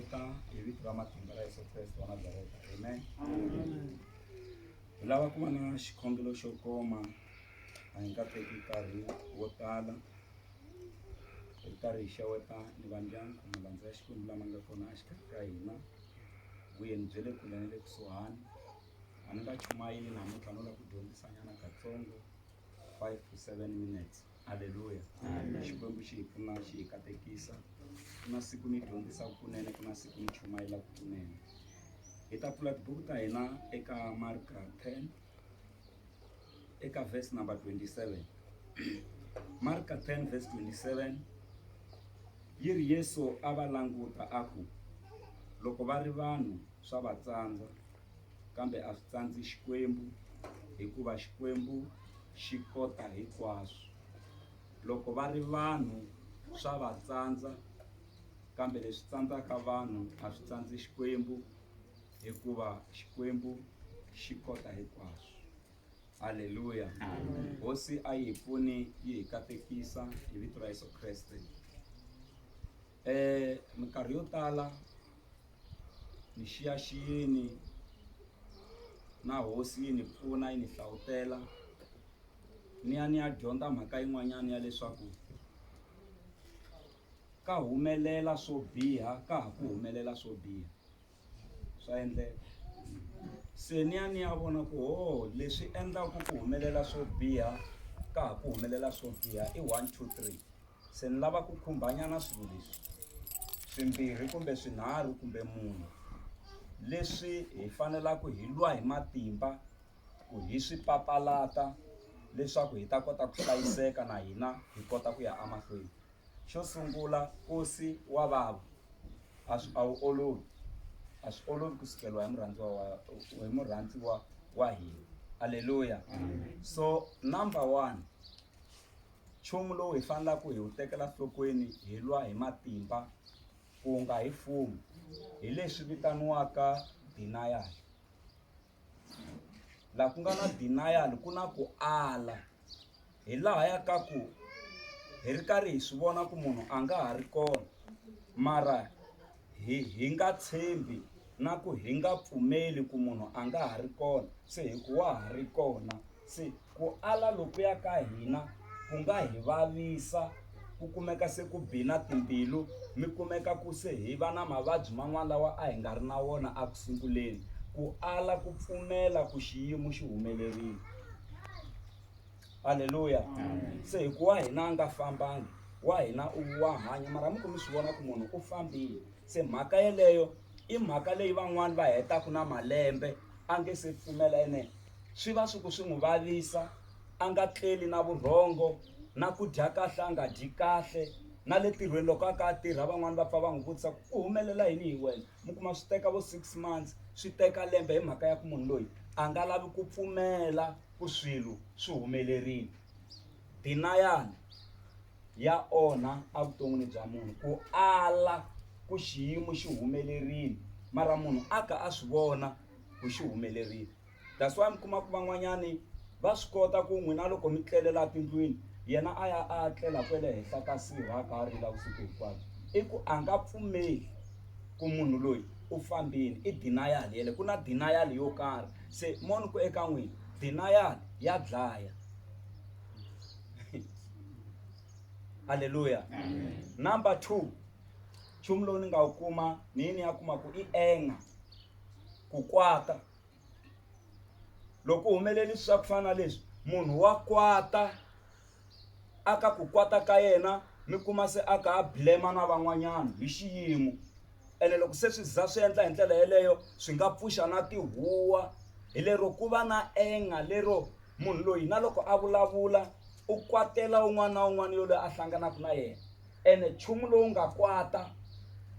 xeweta hi vito ra matimba ra Yesu Kreste wa Nazareta amen hi lava ku va na xikhongelo xo koma a hi nga teki nkarhi wo tala hi ri karhi hi xeweta ni va ndyangu malandza ya Xikwembu lama nga kona exikarhi ka hina vuyeni bya le kule na le kusuhani a ni nga chumayeli namuntlha no lava ku dyondzisanyana katsongo 5 to 7 minutes. Aleluya. Xikwembu xi hi pfuna xi hi katekisa. Ku na siku ni dyondzisaka kunene, ku na siku ni chumayelaka kunene. Hi ta pfula tibuku ta hina eka Marka 10 eka verse number 27. Marka 10 verse 27 yi ri Yesu a va languta a ku loko va ri vanhu swa va tsandza kambe a swi tsandzi Xikwembu, hikuva Xikwembu xi kota hinkwaswo. Loko va ri vanhu swa va tsandza, kambe leswi tsandzaka vanhu a swi tsandzi Xikwembu, hikuva Xikwembu xi kota hinkwaswo. Aleluya. Hosi a yi hi pfuni yi hi katekisa hi vito ra Yesu Kreste. Minkarhi yo tala ni xiyaxiyini na hosi yi ni pfuna yi ni hlavutela ni ya ni ya dyondza mhaka yin'wanyana ya leswaku ka humelela swo biha ka ha ku humelela swo biha swa endleka se ni ya ni ya vona ku ho leswi endlaku ku humelela swo biha ka ha ku humelela swo biha i 1 2 3 Se ni lava ku khumbanyana swilo leswi swimbirhi kumbe swinharhu kumbe mune leswi hi fanelaka hi lwa hi matimba ku hi swi papalata leswaku hi ta kota ku hlayiseka na hina hi kota ku ya emahlweni. Xo sungula nkosi wa vava a swi a wu olovi a swi olovi ku sukeriwa hi murhandziwa wa hi murhandziwa wa hina aleluya so number one Nchumu lowu hi fanelaka hi wu tekela nhlokweni hi lwa hi matimba ku nga hi fumi hi leswi vitaniwaka denial. Laha ku nga na denial ku na ku ala hi lahaya ka ku hi ri karhi hi swi vona ku munhu a nga ha ri kona mara hi hi nga tshembi na ku hi nga pfumeli ku munhu a nga ha ri kona se hi ku wa ha ri kona. Se ku ala lokuya ka hina ku nga hi vavisa, ku kumeka se ku bi na timbilu, mi kumeka ku se hi va na mavabyi man'wana lawa a hi nga ri na wona eku sunguleni. Ku ala ku pfumela ku xiyimo xi humelerile. Aleluya. Se hi ku wa hina a nga fambangi, wa hina u wa hanya mara mi ku mi swi vona ku munhu u fambile. Se mhaka yeleyo i mhaka leyi van'wani va hetaka na malembe a nge se pfumela ene swi va swi ku swi n'wi vavisa a nga tleli na vurhongo na ku dya kahle a nga dyi kahle na le ntirhweni loko a ka a tirha van'wani va pfa va n'wi vutisa ku ku humelela yini hi wena mi kuma swi teka vo 6 months swi teka lembe hi mhaka ya ku munhu loyi a nga lavi ku pfumela ku swilo swi humelerile denial ya onha evuton'wini bya munhu ku ala ku xiyimo xi humelerile mara munhu a ka a swi vona ku xi humelerile that's why mi kuma ku van'wanyani va swi kota ku n'wina loko mi tlelela tindlwini yena a ya a tlela kwele henhla ka sirha a ka a rila vusiku hinkwabyo i ku a nga pfumeli ku munhu loyi u fambile i denial yele ku na denial yo karhi se moni ku eka n'wina denial ya dlaya aleluya number 2 nchumu lowu ni nga wu kuma ni yi ni ya kuma ku i enga ku kwata loko ku humeleli swa ku fana na leswi munhu wa kwata aka ku kwata ka yena mi kuma se a ka a blame na van'wanyana hi xiyimo ene loko se swi za swi endla hi ndlela yeleyo swi nga pfuxa na tihuwa hi lero ku va na enga lero munhu loyi na loko a vulavula u kwatela un'wana na un'wana yoloye a hlanganaka na yena ene nchumu lowu nga kwata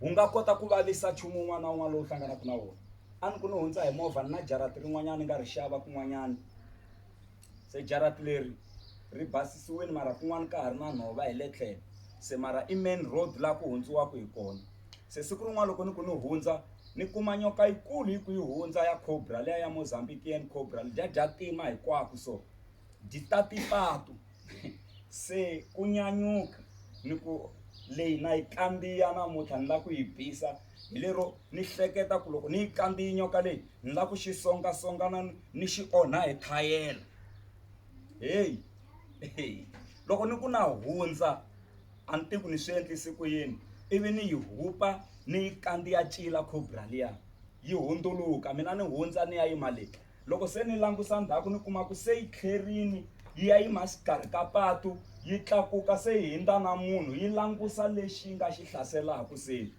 wu nga kota ku vavisa nchumu wun'wana na wun'wana lowu hlanganaka na wona a ni ku ni hundza hi movha ni na jarati rin'wanyana ni nga ri xava kun'wanyana se jarati leri ri basisiwile mara kun'wana ka ha ri na nhova hi le tlhelo se mara i main road laha ku hundziwaka hi kona se siku rin'wana loko ni ku ni hundza ni kuma nyoka yikulu yi ku yi hundza ya cobra liya ya Mozambican cobra dya dya tima hinkwako so dyi tati patu se ku nyanyuka ni ku Leyi na yi kandziya namuntlha ni lava ku yi bisa hi lero ni hleketa ku loko ni yi kandziyi nyoka leyi ni lava ku xi songasongana ni xi onha hi thayela. Heyi loko ni ku na hundza a ni tivi ku ni swi endlise ku yini ivi ni yi hupa ni yi kandziya cila cobra liya yi hundzuluka mina ni hundza ni ya yima le. Loko se ni langusa ndzhaku ni kuma ku se yi tlherini yi ya yima xikarhi ka patu yi tlakuka se yi hindza na munhu yi langusa lexi nga xi hlaselaka se.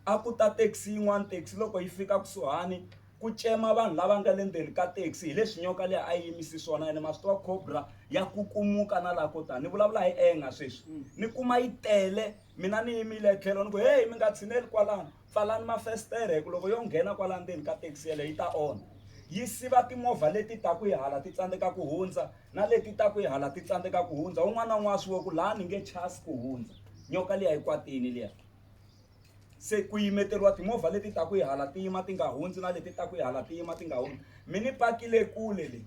A ku ta taxi yin'wana taxi loko yi fika kusuhani ku cema vanhu lava nga le ndzeni ka taxi hi leswi nyoka liya a yi yimise swona ene ma swi tiva cobra ya kukumuka na laha ko tani ni vulavula hi anger sweswi ni kuma yi tele mina ni yimile tlhelo ni ku heyi mi nga tshineli kwalano pfalani mafestere hi ku loko yo nghena kwala ndzeni ka taxi yeleyo yi ta onha yi siva timovha leti taku yi hala ti tsandzeka ku hundza na leti taku yi hala ti tsandzeka ku hundza un'wana na un'wana swi vo ku laha ni nge chasi ku hundza nyoka liya yi kwatini liya se ku yimeteriwa timovha leti taku yi hala ti yima ti nga hundzi na leti taku yi hala ti yima ti nga hundzi mi ni pakile kule le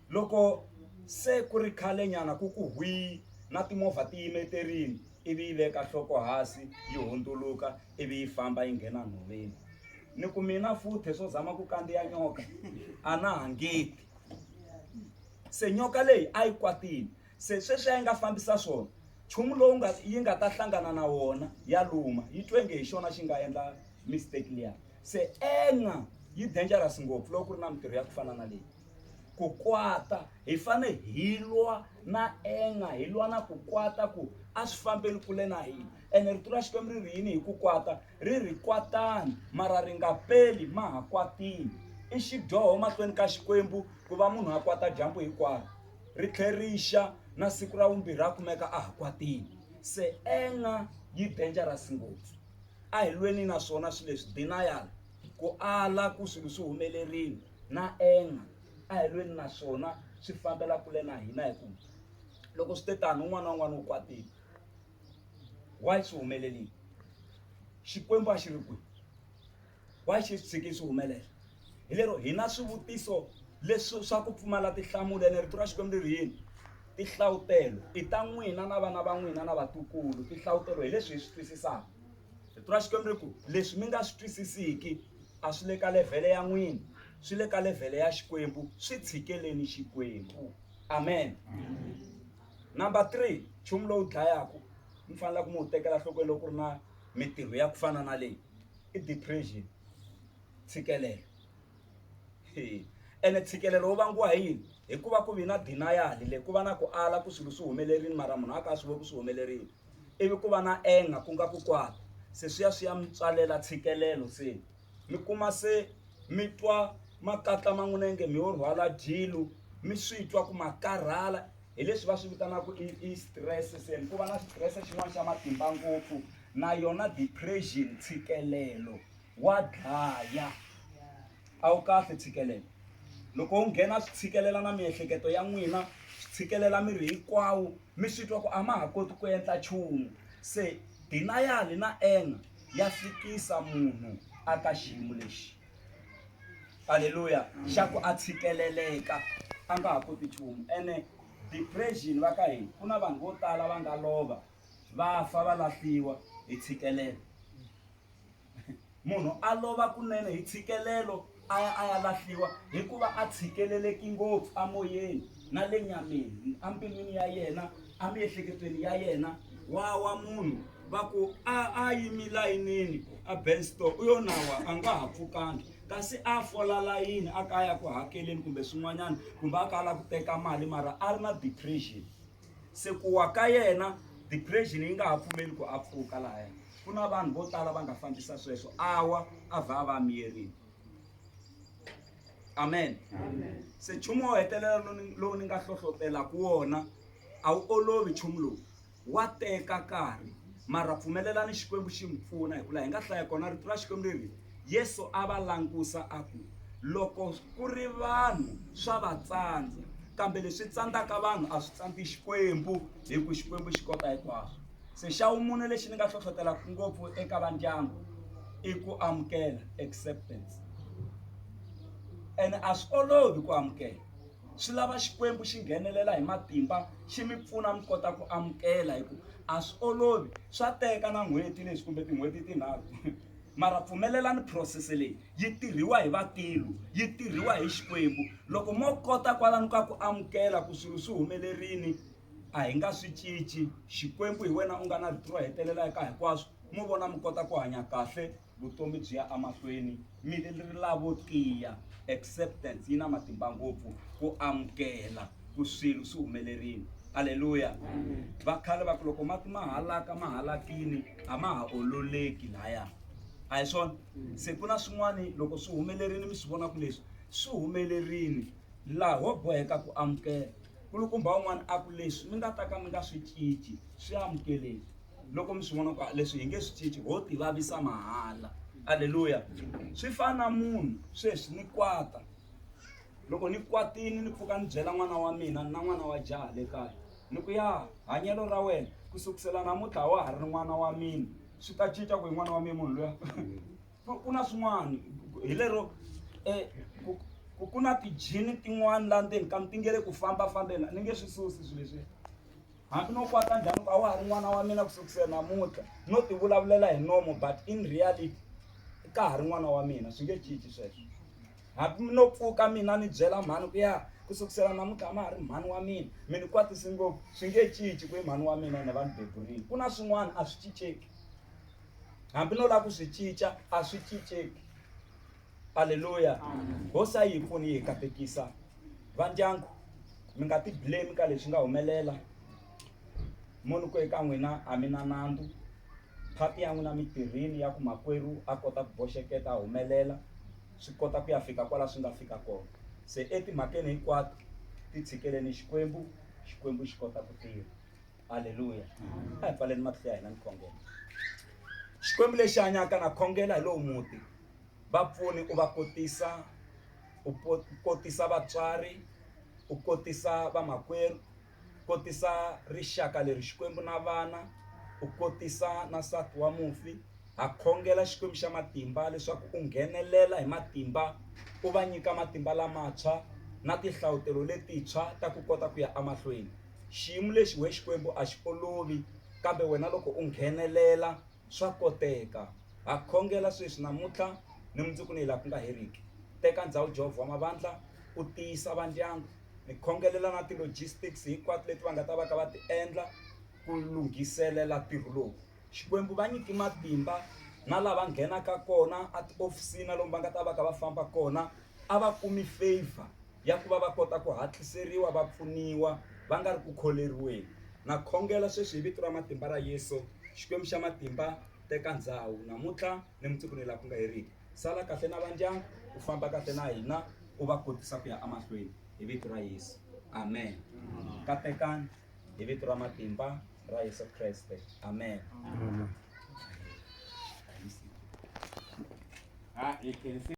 loko se ku ri khale nyana ku ku hwii na timovha ti yimeterini ivi yi veka nhloko hansi yi hundzuluka ivi yi famba yi nghena nhoveni ni ku mina futhe swo zama ku kandziya nyoka a na ha ngeti se nyoka leyi a yi kwatile se sweswi a yi nga fambisa swona nchumu lowu nga yi nga ta hlangana na wona ya luma yi twe nge hi xona xi nga endla mistake liya se enga yi dangerous ngopfu loko ku ri na mintirho ya ku fana na leyi ku kwata hi fane hi lwa na enga hi lwa na ku kwata ku a swi fambeli kule na hina ene rito ra Xikwembu ri ri yini hi ku kwata ri ri kwatani mara ri nga peli ma ha kwatile i xidyoho mahlweni ka Xikwembu ku va munhu a kwata dyambu hinkwaro ri tlhe ri xa na siku ra vumbirhi a kumeka a ha kwatile se enga yi dangerous ngopfu a hi lweni na swona swilo leswi denial ku ala ku swilo swi humelerile na anger a hi lweni na swona swi fambela kule na hina hi ku loko swi te tano un'wana na un'wana u kwatile why swi humelerile xikwembu a xi ri kwihi why xi swi tshiki swi humelela hi lero hi na swivutiso leswi swa ku pfumala tinhlamulo ene rito ra xikwembu ri ri yini tinhlawutelo i ta n'wina na vana va n'wina na vatukulu tinhlawutelo hi leswi hi swi twisisaka Rito ra Xikwembu ri ku, Leswi mi nga swi twisisiki a swi le ka levhele ya n'wina, swi le ka levhele ya Xikwembu, swi tshikeleni Xikwembu. Amen. Number 3, nchumu lowu dlayaka mi faneleke mi wu tekela nhlokweni loko ku ri na mintirho ya ku fana na leyi i depression, ntshikelelo. Ene ntshikelelo wu vangiwa hi yini? Hikuva ku vi na denial le ku va na ku ala ku swilo swi humelerile mara munhu a ka a swi voni ku swi humelerile. Ivi ku va na anger ku nga ku kwata se swi ya swi ya mi tswalela ntshikelelo se mi kuma se mi twa makatla ma n'wina inge mi yo rhwala dyilo mi swi twa ku ma karhala hi leswi va swi vitanaka i i stress se ku va na stress xin'wana xa matimba ngopfu na yona depression ntshikelelo wa dlaya a wu kahle ntshikelelo loko wu nghena swi tshikelela na miehleketo ya n'wina swi tshikelela miri hinkwawo mi swi twa ku a ma ha koti ku endla nchumu se denial na anger ya fikisa munhu a ka xiyimo lexi aleluya xa ku a tshikeleleka a nga ha koti nchumu ene depression va ka hina ku na vanhu vo tala va nga lova va fa va lahliwa hi tshikelelo Munhu a lova kunene hi tshikelelo a ya a ya lahliwa hikuva a tshikeleleki ngopfu amoyeni na le nyameni embilwini ya yena emiehleketweni ya yena wa wa munhu va ku a a yimi layinini a benstore u yo nawa a nga ha pfukangi kasi a fola layini a ka ya ku hakeleni kumbe swin'wanyana kumbe a kala ku teka mali mara a ri na depression se ku wa ka yena depression yi nga ha pfumeli ku a pfuka lahaya ku na vanhu vo tala va nga fambisa sweswo a wa a vha a va miyerini amen se nchumu wo hetelela lowu ni nga hlohlotelaka wona a wu olovi nchumu lowu wa teka nkarhi mara pfumelelani xikwembu xi mi pfuna hi ku laha hi nga hlaya kona rito ra xikwembu leri yesu a va langusa a ku loko ku ri vanhu swa va tsandza kambe leswi tsandzaka vanhu a swi tsandzi xikwembu hi ku xikwembu xi kota hinkwaswo Se xa vumune lexi ni nga hlohlotelaka ngopfu eka va ndyangu i ku amukela acceptance ene a swi olovi ku amukela Swi lava Xikwembu xi nghenelela hi matimba xi mi pfuna mi kota ku amukela hi ku a swi olovi swa teka na n'hweti leswi kumbe tin'hweti tinharhu mara pfumelelani process leyi yi tirhiwa hi vatilo yi tirhiwa hi Xikwembu loko mo kota kwalano ka ku amukela ku swilo swi humelerini a hi nga swi cinci Xikwembu hi wena u nga na rito ro hetelela eka hinkwaswo mo vona mi kota ku hanya kahle vutomi byi ya emahlweni mi ri lavo tiya acceptance yi na matimba ngopfu ku amukela ku swilo swi humelerile aleluya va khale va ku loko mati ma halaka ma halakini a ma ha ololeki laya a hi swona se ku na swin'wani loko swi humelerile mi swi vona ku leswi swi humelerile laha ho boheka ku amukela kulukumba un'wana a ku leswi mi nga ta ka mi nga swi cinci swi amukeleni loko mi swi vona ku leswi hi nge swi cinci ho ti vavisa mahala aleluya swi fana na munhu sweswi ni kwata loko ni kwatini ni pfuka ni byela n'wana wa mina na n'wana wa jaha le kaya ni ku ya hanyelo ra wena ku sukusela namuntlha wa ha ri n'wana wa mina swi ta cinca ku hi n'wana wa mina munhu luya ku na swin'wana hi lero um ku na tijini tin'wana laha ndzeni ka mi ti nge le ku fambafambeni ni nge swi susi swilo leswiya hambi no kwata njhani ku a wa ha ri n'wana wa mina ku sukusela namuntlha no ti vulavulela hi nomo but in reality ka ha ri n'wana wa mina swi nge cinci sweswo hambi no pfuka mina ni byela mhani ku ya ku sukusela namuntlha a ma ha ri mhani wa mina mi ni kwatisi ngopfu swi nge cinci ku i mhani wa mina ene va ni beburile ku na swin'wana a swi cinceki hambi no lava ku swi cinca a swi cinceki aleluya hosi a yi hi pfuni yi hi katekisa va ndyangu mi nga ti blame ka leswi nga humelela munhu ku eka n'wina a mi na nandzu phati ya n'wina mi tirhini ya ku makwerhu a kota ku boxeketa a humelela swi kota ku ya fika kwala swi nga fika kona se etimhakeni hinkwato ti tshikeleni xikwembu xikwembu xi kota ku tirha aleluya a hi pfaleni matihlo ya hina ni khongela xikwembu lexi hanyaka na khongela hi lowu muti va pfuni u va kotisa u kotisa vatswari u kotisa vamakwerhu kotisa rixaka leri xikwembu na vana u kotisa na nsati wa mufi ha khongela xikwembu xa matimba leswaku u nghenelela hi matimba u va nyika matimba lamantshwa na tinhlavutelo letintshwa ta ku kota ku ya emahlweni xiyimo lexi we xikwembu a xi olovi kambe wena loko u nghenelela swa koteka ha khongela sweswi namuntlha ni mundzuku ni hi laha ku nga heriki teka ndhawu Jehovha wa mavandla u tiyisa vandyangu ni khongelela na ti-logistics hinkwato leti va nga ta va ka va ti endla ku lunghiselela ntirho lowu xikwembu va nyiki matimba na lava nghenaka kona a tihofisini na lomu va nga ta va ka va famba kona a va kumi favor ya ku va va kota ku hatliseriwa va pfuniwa va nga ri ku kholeriweni na khongela sweswi hi vito ra matimba ra Yesu xikwembu xa matimba teka ndhawu namuntlha ni mundzuku ni laha ku nga heriki sala kahle na vandyangu u famba kahle na hina u va kotisa ku ya emahlweni hi vito ra Yesu amen katekani hi vito ra matimba ra Yesu Kreste amen, amen. Ha, hi khensi.